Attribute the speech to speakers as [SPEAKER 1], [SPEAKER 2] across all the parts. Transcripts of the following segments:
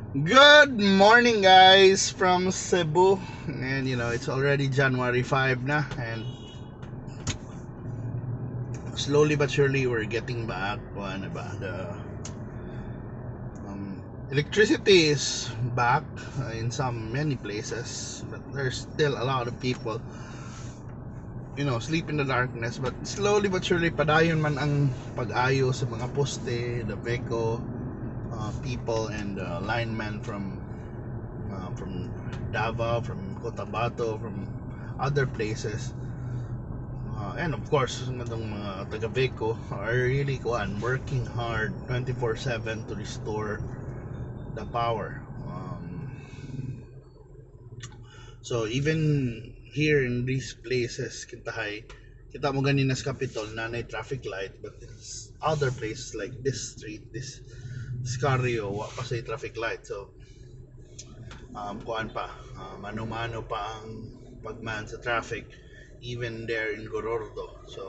[SPEAKER 1] Good morning, guys, from Cebu. And it's already January 5 na, and slowly but surely we're getting back. Ano ba? The electricity is back in some many places, but there's still a lot of people sleep in the darkness, but slowly but surely padayon man ang pag-ayo sa mga poste, the VECO people and linemen from Davao, from Cotabato, from other places. And of course, itong mga taga VECO are really kuan, working hard 24/7 to restore the power. So even here in these places, kintahay, kita mo ganina sa Capitol na may traffic light, but in other places like this street, this Escario, wa pa sa traffic light. So kuan pa, mano-mano pa ang pagman sa traffic even there in Gorordo. So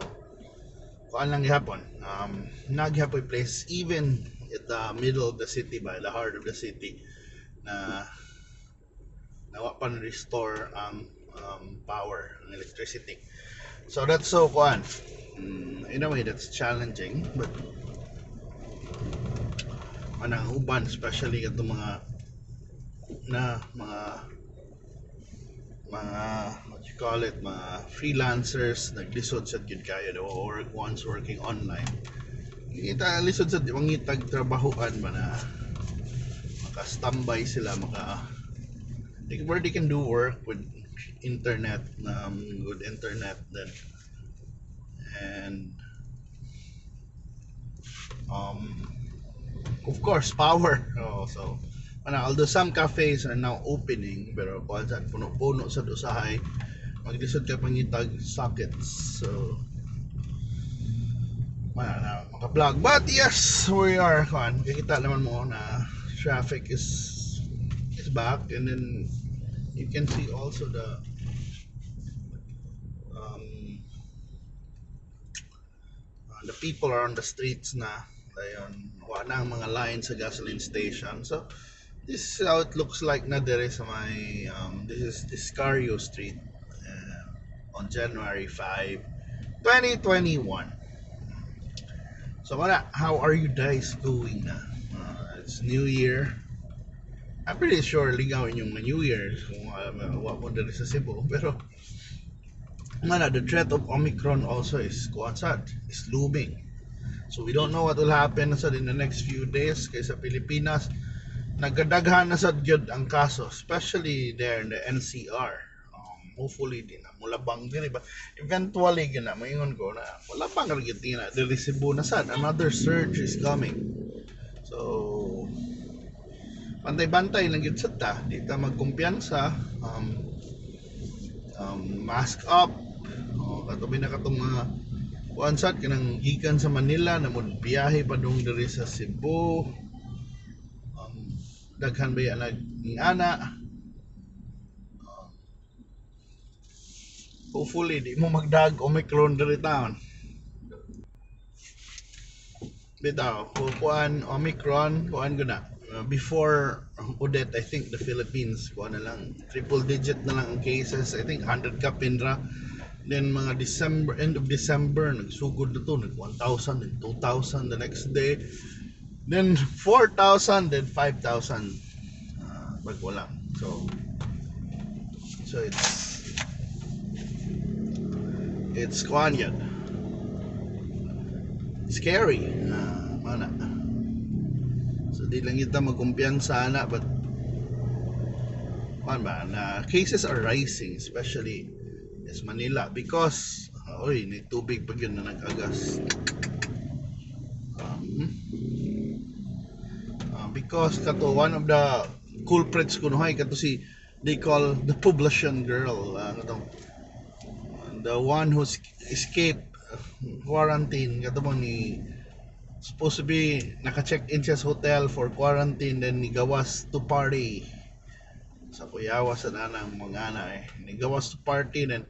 [SPEAKER 1] kuan lang gihapon. Naghapoy place even at the middle of the city, by the heart of the city, na nawa pa na-restore ang power, ang electricity. So that's so kuan. In a way that's challenging, but manang uban, especially katong mga na mga what you call it, mga freelancers, naglisod sad gyud kayo the work ones working online. Kita lisod sad mangitag trabahuan ba na maka-standby sila, maka like, where they can do work with internet, good internet then, and of course power. Oh, so ano, although some cafes are now opening, pero kuan sad, puno-puno sa usahay, maglisod ka pangitag sockets. So wala na maka-vlog, but yes, we are kuan, makikita naman mo na traffic is back, and then you can see also the people are on the streets na. Ayun, wala na ang mga line sa gasoline station. So this is how it looks like na dere sa may this is Escario Street on January 5, 2021. So wala, how are you guys doing na? It's New Year. I'm pretty sure lingaw inyong New Year kung wa mo diri sa Cebu, pero wala, the threat of Omicron also is kuan sad, is looming. So we don't know what will happen sad in the next few days kay sa Pilipinas nagadaghan na sad gyud ang kaso, especially there in the NCR. Hopefully di na mulabang diri, but eventually gyud na moingon ko na mulabang ra gyud na diri Cebu na sad. Another surge is coming. So bantay-bantay lang gyud sad ta, di ta magkumpiyansa, mask up. Oh, katubi na katong mga kuan sad kanang gikan sa Manila na mo biyahe padung diri sa Cebu. Daghan ba yan nag ana. Hopefully di mo magdag Omicron diri taon. Bitaw, kuan Omicron, kuan ko na. Before Odette, I think the Philippines, kuan na lang, triple digit na lang ang cases. I think 100 kapin ra. Then mga December, end of December, nagsugod na to, nag 1,000, then 2,000 the next day. Then 4,000, then 5,000. Bago lang. So it's kuan yan. Scary. Mana. So di lang kita magkumpiyansa na, but kuan ba na cases are rising, especially is Manila, because oy, may tubig pa yun na nag-agas, because kato one of the culprits kunuhay kato si they call the Poblacion girl, katong the one who escaped quarantine, kato mo ni supposed to be naka-check in siya sa hotel for quarantine, then nigawas to party sa kuyawa sa nanang mga ana eh, nigawas to party, then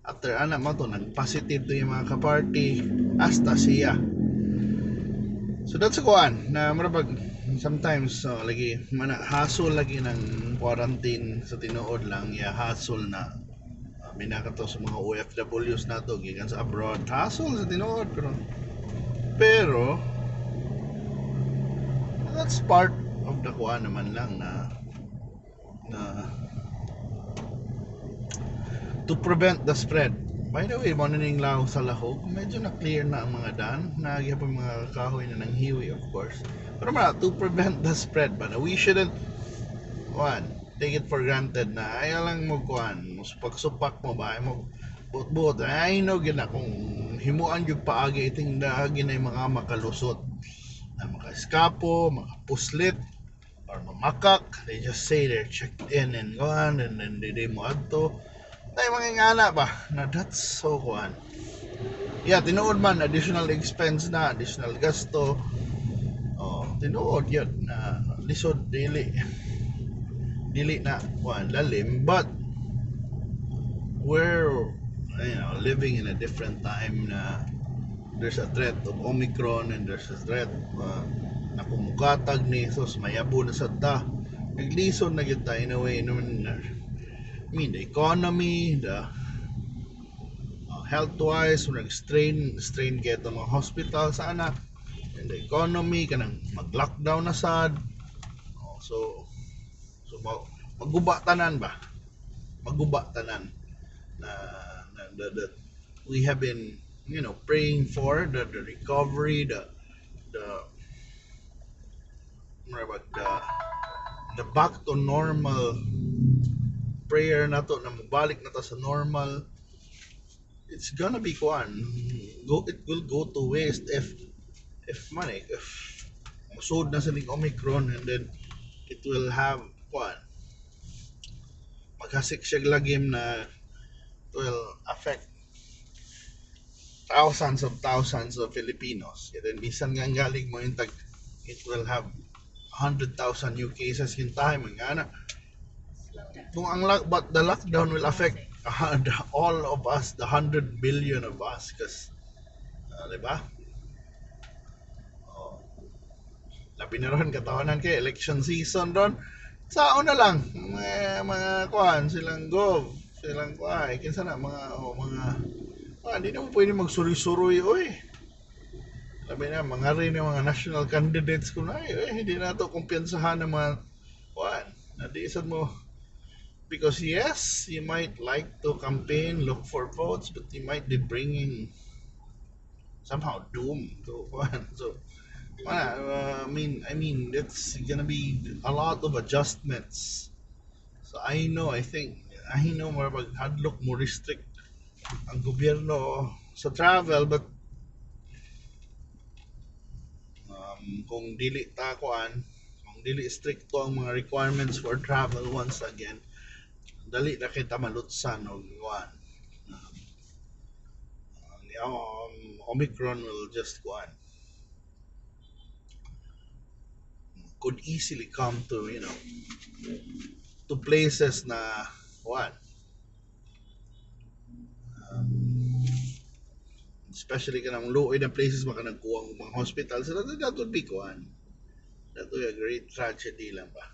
[SPEAKER 1] after ana mo to nag-positive to yung mga ka-party hasta siya. So that's kuan na murag Sometimes lagi mana hassle lagi ng quarantine sa tinuod lang, yeah, hassle na. Mina kato sa mga OFWs nato gikan sa abroad, hassle sa tinuod, pero that's part of the kuan naman lang na to prevent the spread. By the way, mo ning law sa Lahog, medyo na clear na ang mga daan, naa gyapon mga kahoy na nanghiwi, of course. Pero mara to prevent the spread ba na we shouldn't one take it for granted na ayaw lang mo kuan, supak-supak mo ba mo buot-buot. I know gyud na kung himuan gyud paagi iting daagi na mga makalusot na makaeskapo, makapuslit or mamakak. They just say they're checked in and gone and then they mo adto. Tay mga ingana ba na that's so kuan. Yeah, tinuod man additional expense na, additional gasto. Oh, tinuod yun na lisod, dili na kuan lalim, but we're living in a different time na there's a threat of Omicron and there's a threat na kung mukatag ni sos mayabo na sad ta, naglisod na gyud ta in a way. I mean, the economy, the health wise, nag strain strain kay itong mga hospital sana, and the economy, kanang mag lockdown na sad. Oh, so maguba tanan ba, maguba tanan na that we have been praying for the recovery, the mura ba, the back to normal prayer nato na mobalik na ta sa normal. It's gonna be kuan, go it will go to waste if money if musud na sa ning Omicron and then it will have kuan, maghasik siya lagim na it will affect thousands of thousands of Filipinos. And then bisan nga ang galing mo yung tag it will have 100,000 new cases in time nga na
[SPEAKER 2] Slow down.
[SPEAKER 1] Kung ang lock, but the lockdown will affect all of us, the 100 billion of us, because di ba? Oh. Labi na ron katawanan kay election season ron. Sao na lang mga kuan silang gov, silang kuan, kinsa na mga, oh, mga di na mo pwede magsuroy-suroy oy. Labi na mga rin yung mga national candidates ko na ay, eh, hindi na to kumpiyansahan ng mga kuan. Na di sad mo, because yes, you might like to campaign, look for votes, but you might be bringing somehow doom to kuan. So I mean, it's gonna be a lot of adjustments. So I know, I think, I know more about hadlok mo restrict ang gobyerno sa travel, but kung dili ta kuan, kung dili stricto ang mga requirements for travel once again, dali na kita malutsan og kuan. Omicron will just kuan, could easily come to places na kuan. Especially kanang luoy na places maka nagkuwang mga hospital, so that would be kuan. That would be a great tragedy lang ba.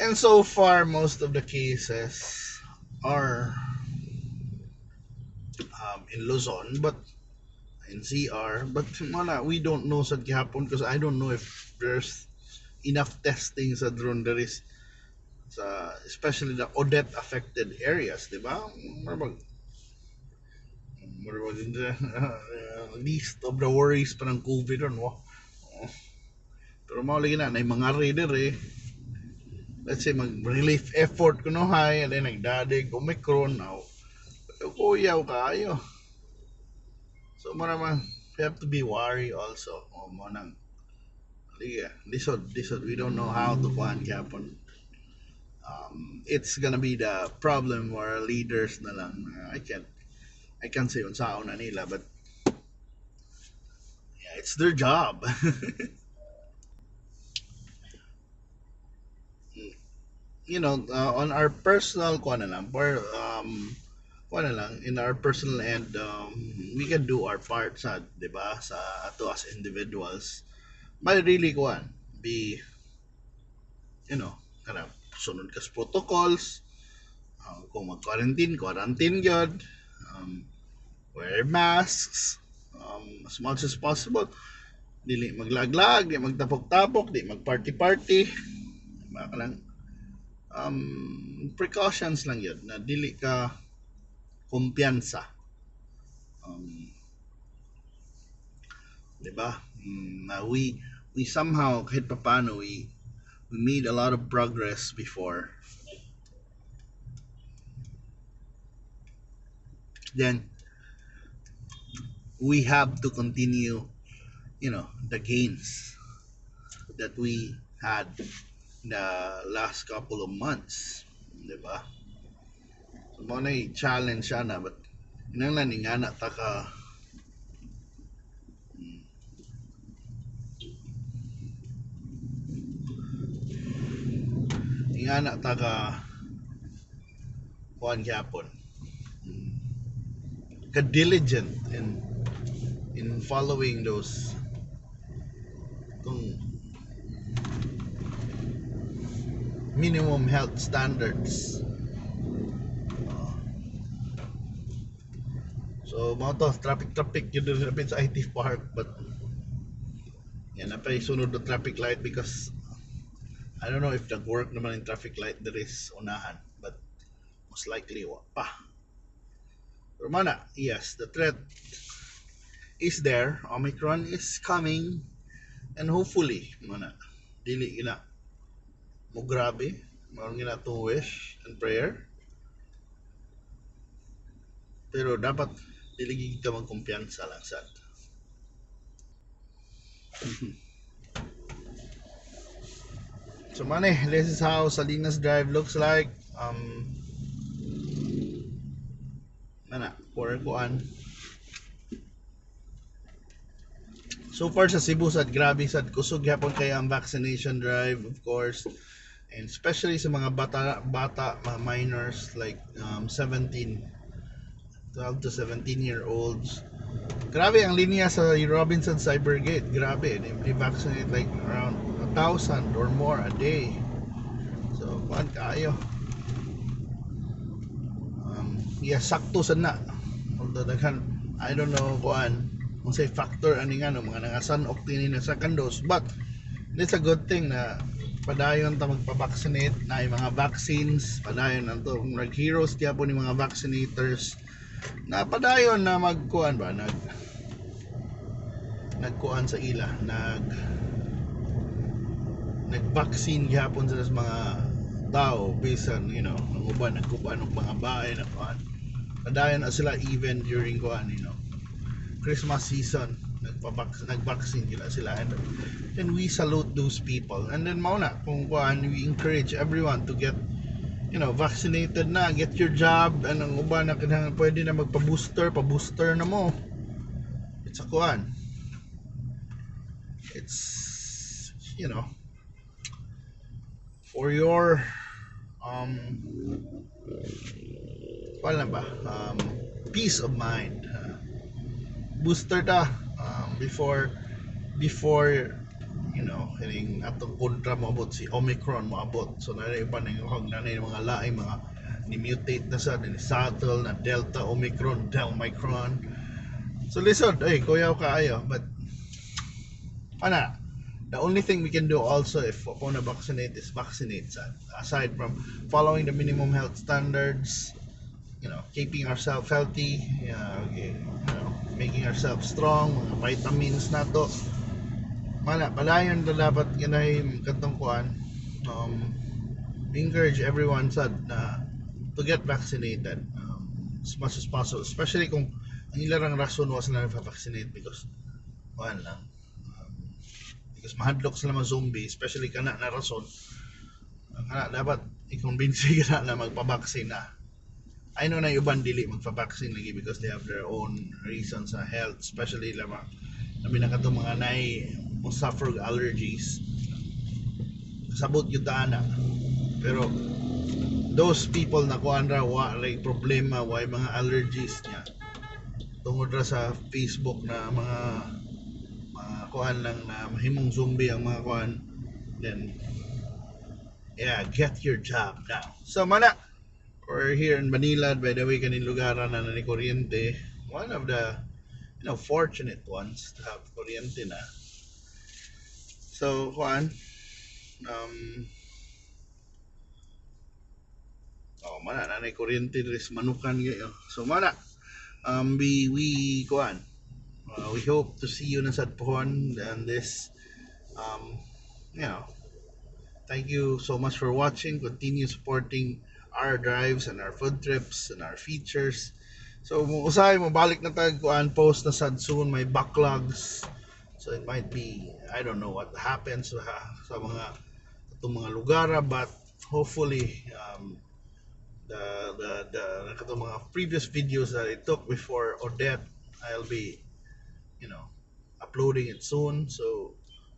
[SPEAKER 1] And so far, most of the cases are in Luzon, but in CR, but wala, we don't know sa gihapon because I don't know if there's enough testing sa drone there is sa especially the Odette affected areas, di ba? Murag least of the worries pa ng COVID ron, wo. Pero mao lagi na, nay mga reader eh. Let's say mag-relief effort kuno hay, and then nagdadig Omicron now. Kuyaw kaayo. So mo naman, we have to be wary also. O mo nang liga, lisod, lisod. We don't know how to kuan gyapon. It's gonna be the problem for our leaders na lang. I can't say unsaon na nila, but yeah, it's their job. On our personal kuan na lang, for Wala lang, in our personal end, we can do our part sa, di ba, sa ato as individuals. But really, kuan, be, kanang sunod ka sa protocols, kung mag-quarantine, quarantine gyud, wear masks, as much as possible. Dili maglaglag, di magtapok-tapok, di magparty-party. Diba, kanang precautions lang yun, na dili ka kumpiyansa. Diba? Na we somehow, kahit papaano, we made a lot of progress before. Then, we have to continue the gains that we had the last couple of months. Diba? So, mo na challenge siya na, but inanglan, ingana ta ka ingana ta ka kuan gyapon. Ka diligent in following those kung minimum health standards. So mga to, traffic yun dun sa IT Park, but yan na pa sunod na traffic light because I don't know if nag-work naman yung traffic light there is unahan, but most likely wa pa. Pero mana, yes, the threat is there. Omicron is coming, and hopefully mana dili gina mo grabe, mao gina atong wish and prayer. Pero dapat dili gid ka magkumpiyansa lang sad. So mane, this is how Salinas Drive looks like. Mana, for kuan. So far sa Cebu sad, grabe sad, kusog gyapon kay ang vaccination drive, of course, and especially sa mga bata, mga minors like 12 to 17 year olds. Grabe ang linya sa Robinson Cybergate. Grabe, they vaccinate like around 1,000 or more a day. So kuan kaayo. Yeah, sakto sad na. Although daghan, I don't know kuan unsay factor ani nga no, mga nangasan-ok dinhi na second dose, but it's a good thing na padayon ta magpa-vaccinate na yung mga vaccines, padayon na to. Kung nag-heroes gyapon ni mga vaccinators na padayon na magkuan ba, nagkuan sa ila, nag-vaccine gyapon sila sa mga tao bisan, ang uban nagkuban og mga bae na kuan. Padayon na sila even during kuan, Christmas season, nag-vaccine gila sila, and then we salute those people. And then mao na kung kuan, we encourage everyone to get vaccinated na, get your job, and ang uban na kinahanglan pwede na magpa-booster, pa-booster na mo. It's a kuan. It's, for your wala ba? Peace of mind. Booster ta before kining atong kontra moabot si Omicron moabot. So na iba na yung na yung mga laing mga ni mutate na sa ni subtle na Delta, Omicron, Delmicron. So lisod, ay kuyaw kaayo, but ana, the only thing we can do also if wa na vaccinate is vaccinate sad. Aside from following the minimum health standards, keeping ourselves healthy, making ourselves strong, mga vitamins na to. Mala, palayon na dapat ginay katong kuan. Encourage everyone sad na to get vaccinated as much as possible, especially kung ang ilang rason was na nagpa-vaccinate because kuan lang, because mahadlok sila mga zombie, especially kana na rason. Kana dapat i-convince ka na magpa-vaccine na. I know na yung uban dili magpa-vaccine lagi because they have their own reasons sa health, especially lama labi na katong mga nay mo suffer og allergies. Sabot gyud ta ana. Pero Those people na kuan ra, wa ray problema, way mga allergies niya tungod ra sa Facebook na mga kuan lang na mahimong zombie ang mga kuan, then yeah, get your job now. So mana, we're here in Banilad. By the way, kaning lugar na ni kuryente, one of the fortunate ones to have kuryente na. So kuan, oh, mana na ni kuryente diri sa Manukan gyud. So mana, we kuan, we hope to see you na sad pohon and this thank you so much for watching. Continue supporting our drives and our food trips and our features. So usahay mo balik na tag kuan, post na sad soon, may backlogs, so it might be, I don't know what happens sa mga atong mga lugar, but hopefully the katong mga previous videos that I took before Odette, I'll be uploading it soon. So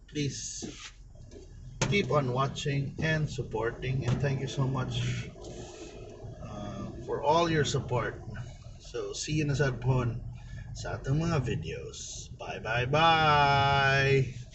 [SPEAKER 1] please keep on watching and supporting, and thank you so much for all your support. So see you na sad pohon sa atong mga videos. Bye bye bye.